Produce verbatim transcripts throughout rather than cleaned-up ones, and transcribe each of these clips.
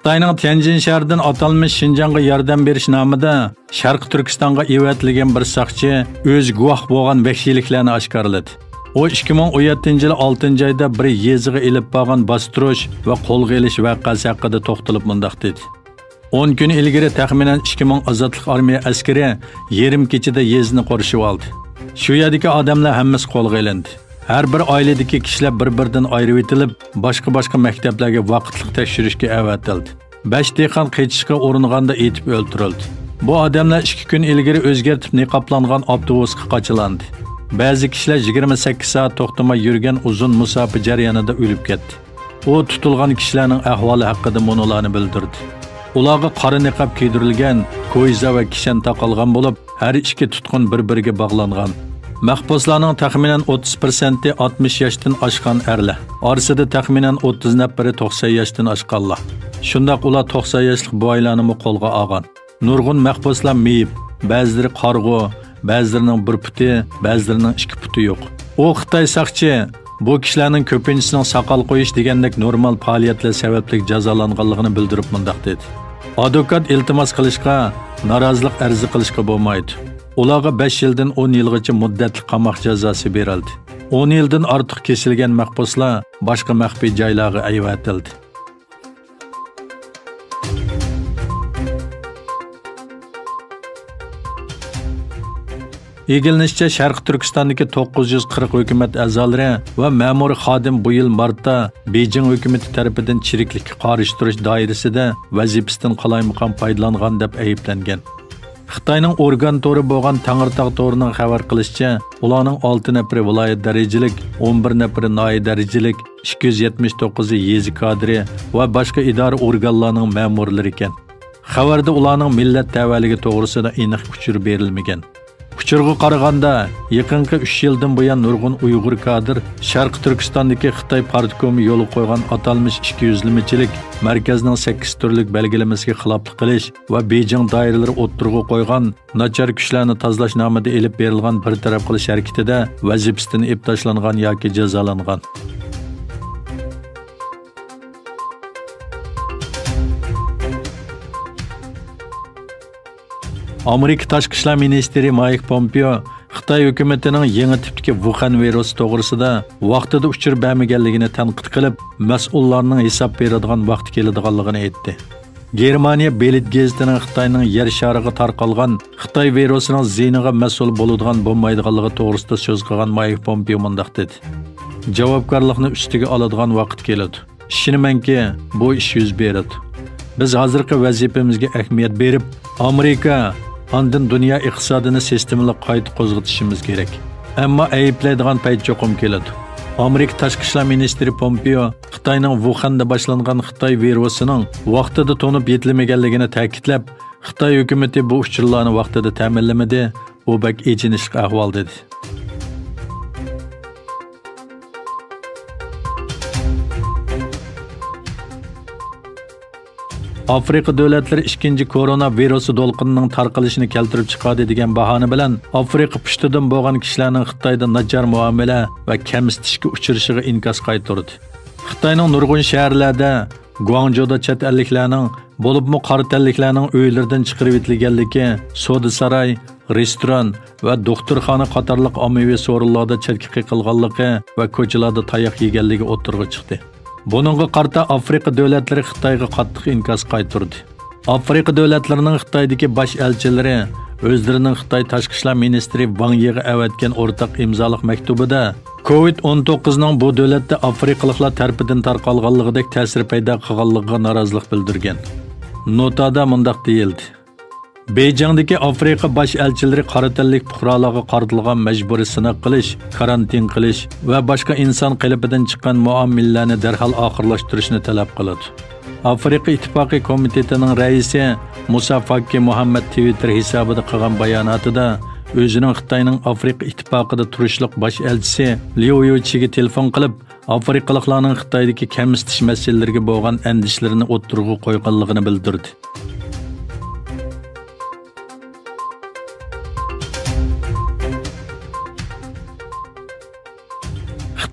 خىتاينىڭ تيەنجىن شەھىرىدىن ئاتالمىش شىنجاڭغا ياردەم بېرىش نامىدا شەرقىي تۈركىستانغا ئېۋەتىلگەن بىر ساقچى ئۆزى گۇۋاھ بولغان ۋەھشىيلىكلەرنى ئاشكارىلىدى. ئۇ ئىككى مىڭ ئون يەتتىنچى يىل ئالتىنچى ئايدا بىر يېزىغا ئېلىپ بارغان باستۇرۇش ۋە قولغا ئېلىش ۋەقەسى ھەققىدە توختىلىپ مۇنداق دېدى: «ئون كۈن ئىلگىرى تەخمىنەن ئىككى مىڭ ئازادلىق ئارمىيە ئەسكىرى يېرىم كېچىدە يېزىنى قورشىۋالدى. شۇ يەردىكى ئادەملەر ھەممىسى قولغا ئېلىندى. ھەر بىر ئائىلىدىكى كىشىلەر بىر-بىرىدىن ئايرىۋېتىلىپ، باشقا-باشقا مەكتەپلەرگە ۋاقىتلىق تەكشۈرۈشكە ئەۋەتىلدى. بەش دېھقان قېچىشقا ئۇرۇنغاندا ئېتىپ ئۆلتۈرۈلدى. بۇ ئادەملەر ئىككى كۈن ئىلگىرى ئۆزگەرتىپ نىقابلانغان ئاپتوبۇسقا قاچىلاندى. بەزى كىشىلەر يىگىرمە سەككىز سائەت توختىماي يۈرگەن ئۇزۇن مۇساپە جەريانىدا ئۆلۈپ كەتتى.» ئۇ تۇتۇلغان كىشىلەرنىڭ ئەھۋالى ھەققىدە مۇنۇلارنى بىلدۈردى: «ئۇلارغا قارا نىقاب كىيدۈرۈلگەن، كويزا ۋە كىشەن تاقالغان بولۇپ، ھەر ئىككى تۇتقۇن بىر-بىرىگە باغلانغان. مەھبۇسلارنىڭ تەخمىنەن ئوتتۇز پىرسەنتى ئاتمىش ياشتىن ئاشقان ئەرلەر، ئارىسىدا تەخمىنەن ئوتتۇز نەپىرى توقسان ياشتىن ئاشقانلار. شۇنداق ئۇلار توقسان ياشلىق بوۋايلارنىمۇ قولغا ئالغان. نۇرغۇن مەھبۇسلار مېيىپ، بەزىلىرى قارىغۇ، بەزىلىرىنىڭ بىر پۇتى، بەزىلىرىنىڭ ئىككى پۇتى يوق.» ئۇ خىتاي ساقچى بۇ كىشىلەرنىڭ كۆپىنچىسىنىڭ ساقال قويۇش دېگەندەك نورمال پائالىيەتلەر سەۋەبلىك جازالانغانلىقىنى بىلدۈرۈپ مۇنداق دېدى: «ئادۋوكات ئىلتىماس قىلىشقا، نارازىلىق ئەرزى قىلىشقا بولمايدۇ. ئۇلارغا بەش يىلدىن ئون يىلغىچە مۇددەتلىك قاماق جازاسى بېرىلدى. ئون يىلدىن ئارتۇق كېسىلگەن مەھبۇسلار باشقا مەخپىي جايلارغا ئەۋەتىلدى.» ئىگىلىنىشىچە، شەرقىي تۈركىستاندىكى توققۇز يۈز قىرىق ھۆكۈمەت ئەزالىرى ۋە مەمۇرىي خادىم بۇ يىل مارتتا بېيجىڭ ھۆكۈمىتى تەرىپىدىن چىرىكلىككە قارشى تۇرۇش دائىرىسىدە ۋەزىپىسىدىن قالايمىقان پايدىلانغان دەپ ئەيىبلەنگەن. خىتاينىڭ ئورگان تورى بولغان تەڭرىتاغ تورىنىڭ خەۋەر قىلىشىچە، ئۇلارنىڭ ئالتە نەپىرى ۋىلايەت دەرىجىلىك، ئون بىر نەپىرى ناھىيە دەرىجىلىك، ئىككى يۈز يەتمىش توققۇزى يېزا كادىرى ۋە باشقا ئىدارە ئورگانلارنىڭ مەمۇرلىرى ئىكەن. خەۋەردە ئۇلارنىڭ مىللەت تەۋەلىكى توغرىسىدا ئېنىق ئۇچۇر بېرىلمىگەن. ئۇچۇرغا قارىغاندا، يېقىنقى ئۈچ يىلدىن بۇيان نۇرغۇن ئۇيغۇر كادىر شەرقىي تۈركىستاندىكى خىتاي پارتكومى يولغا قويغان ئاتالمىش ئىككى يۈزلىمىچىلىك مەركەزنىڭ سەككىز تۈرلۈك بەلگىلىمىسىگە خىلاپلىق قىلىش ۋە بېيجىڭ دائىرىلىرى ئوتتۇرىغا قويغان ناچار كۈچلەرنى تازىلاش نامىدا ئېلىپ بېرىلغان بىر تەرەپ قىلىش ھەرىكىتىدە ۋەزىپىسىدىن ئېلىپ تاشلانغان ياكى جازالانغان. ئامېرىكا تاشقى ئىشلار مىنىستىرى مايك پومپېئو خىتاي ھۆكۈمىتىنىڭ يېڭى تىپتىكى ۋۇخەن ۋىرۇسى توغرىسىدا ۋاقتىدا ئۇچۇر بەرمىگەنلىكىنى تەنقىد قىلىپ، مەسئۇللارنىڭ ھېساب بېرىدىغان ۋاقتى كېلىدىغانلىقىنى ئېيتتى. گېرمانىيە بېلىت گېزىتىنىڭ خىتاينىڭ يەر شارىغا تارقالغان خىتاي ۋىرۇسىنىڭ زىيىنىغا مەسئۇل بولىدىغان بولمايدىغانلىقى توغرىسىدا سۆز قىلغان مايك پومپېئو مۇنداق دېدى: «جاۋابكارلىقنى ئۈستىگە ئالىدىغان ۋاقىت كېلىدۇ. ئىشىنىمەنكى، بۇ ئىش يۈز بېرىدۇ. بىز ھازىرقى ۋەزىپىمىزگە ئەھمىيەت بېرىپ، ئامېرىكا، ئاندىن دۇنيا ئىقتىسادىنى سىستېمىلىق قايتا قوزغىتىشىمىز كېرەك. ئەمما ئەيىبلەيدىغان پەيت چوقۇم كېلىدۇ.» ئامېرىكا تاشقى ئىشلار مىنىستىرى پومپېئو خىتاينىڭ ۋۇخەندە باشلانغان خىتاي ۋىرۇسىنىڭ ۋاقتىدا تونۇپ يېتىلمىگەنلىكىنى تەكىتلەپ، خىتاي ھۆكۈمىتى بۇ ئۇچۇرلارنى ۋاقتىدا تەمىنلىمىدى، بۇ بەك ئېچىنىشلىق ئەھۋال، دېدى. ئافرىقا دۆلەتلىرى ئىككىنچى كورونا ۋىرۇسى دولقۇنىنىڭ تارقىلىشىنى كەلتۈرۈپ چىقاردى دېگەن باھانە بىلەن ئافرىقا پۇشتىدىن بولغان كىشىلەرنىڭ خىتايدا ناچار مۇئامىلە ۋە كەمسىتىشكە ئۇچرىشىغا ئىنكاس قايتۇردى. خىتاينىڭ نۇرغۇن شەھەرلەردە، گۇاڭجۇدا چەت ئەللىكلەرنىڭ، بولۇپمۇ قارا تەنلىكلەرنىڭ ئۆيلىرىدىن چىقىرىۋېتىلگەنلىكى، سودا ساراي، رېستوران ۋە دوختۇرخانا قاتارلىق ئاممىۋى سورۇنلاردا چەتكە قېقىلغانلىقى ۋە كوچىلاردا تاياق يېگەنلىكى ئوتتۇرىغا چىقتى. بۇنىڭغا قارىتا ئافرىقا دۆلەتلىرى خىتايغا قاتتىق ئىنكاس قايتۇردى. ئافرىقا دۆلەتلىرىنىڭ خىتايدىكى باش ئەلچىلىرى ئۆزلىرىنىڭ خىتاي تاشقى ئىشلار مىنىستىرى ۋاڭ يىغا ئەۋەتكەن ئورتاق ئىمزالىق مەكتۇبىدا، كوۋىد ئون توققۇزنىڭ بۇ دۆلەتتە ئافرىقىلىقلار تەرىپىدىن تارقالغانلىقىدەك تەسىر پەيدا قىلغانلىقىغا نارازىلىق بىلدۈرگەن. نوتادا مۇنداق دېيىلدى: بېيجىڭدىكى ئافرىقا باش ئەلچىلىرى قارا تەنلىك پۇقرالارغا قارىتىلغان مەجبۇرىي سىناق قىلىش، كارانتىن قىلىش ۋە باشقا ئىنسان قېلىپىدىن چىققان مۇئامىلىلەرنى دەرھال ئاخىرلاشتۇرۇشنى تەلەپ قىلىدۇ. ئافرىقا ئىتتىپاقى كومىتېتىنىڭ رەئىسى مۇسا فاككى مۇھەممەد تىۋىتتېر ھېسابىدا قىلغان باياناتىدا ئۆزىنىڭ خىتاينىڭ ئافرىقا ئىتتىپاقىدا تۇرۇشلۇق باش ئەلچىسى ليۇ يۇچىگە تېلېفون قىلىپ، ئافرىقىلىقلارنىڭ خىتايدىكى كەمسىتىش مەسىلىلىرىگە بولغان ئەندىشىلىرىنى ئوتتۇرىغا قويغانلىقىنى بىلدۈردى.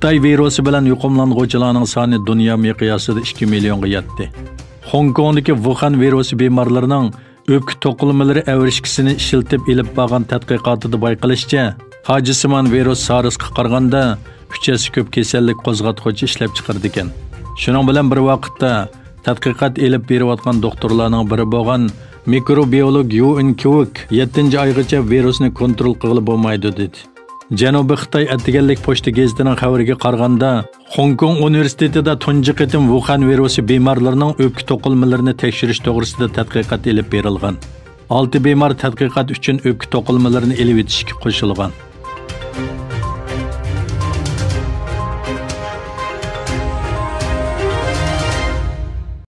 خىتاي ۋىرۇسى بىلەن يۇقۇملانغۇچىلارنىڭ سانى دۇنيا مىقياسىدا ئىككى مىليونغا يەتتى. خوڭكوڭدىكى ۋۇخەن ۋىرۇسى بىمارلىرىنىڭ ئۆپكە توقۇلمىلىرى ئەۋرىشكىسىنى ئىشلىتىپ ئېلىپ بارغان تەتقىقاتىدا بايقىلىشىچە، تاجسىمان ۋىرۇس سارسقا قارىغاندا ئۈچ ھەسسە كۆپ كېسەللىك قوزغاتقۇچى ئىشلەپ چىقىرىدىكەن. شۇنىڭ بىلەن بىر ۋاقىتتا، تەتقىقات ئېلىپ بېرىۋاتقان دوختۇرلارنىڭ بىرى بولغان مىكروبىيولوگ يۇ ئىن كىۋۇك يەتتىنچى ئايغىچە ۋىرۇسنى كونترول قىلغىلى بولمايدۇ، دېدى. جەنۇبىي خىتاي ئەتىگەنلىك پوچتا گېزىتىنىڭ خەۋىرىگە قارىغاندا، خوڭكوڭ ئۇنىۋېرسىتېتىدا تۇنجى قېتىم ۋۇخەن ۋىرۇسى بىمارلىرىنىڭ ئۆپكە توقۇلمىلىرىنى تەكشۈرۈش توغرىسىدا تەتقىقات ئېلىپ بېرىلغان. ئالتە بىمار تەتقىقات ئۈچۈن ئۆپكە توقۇلمىلىرىنى ئېلىۋېتىشكە قوشۇلغان.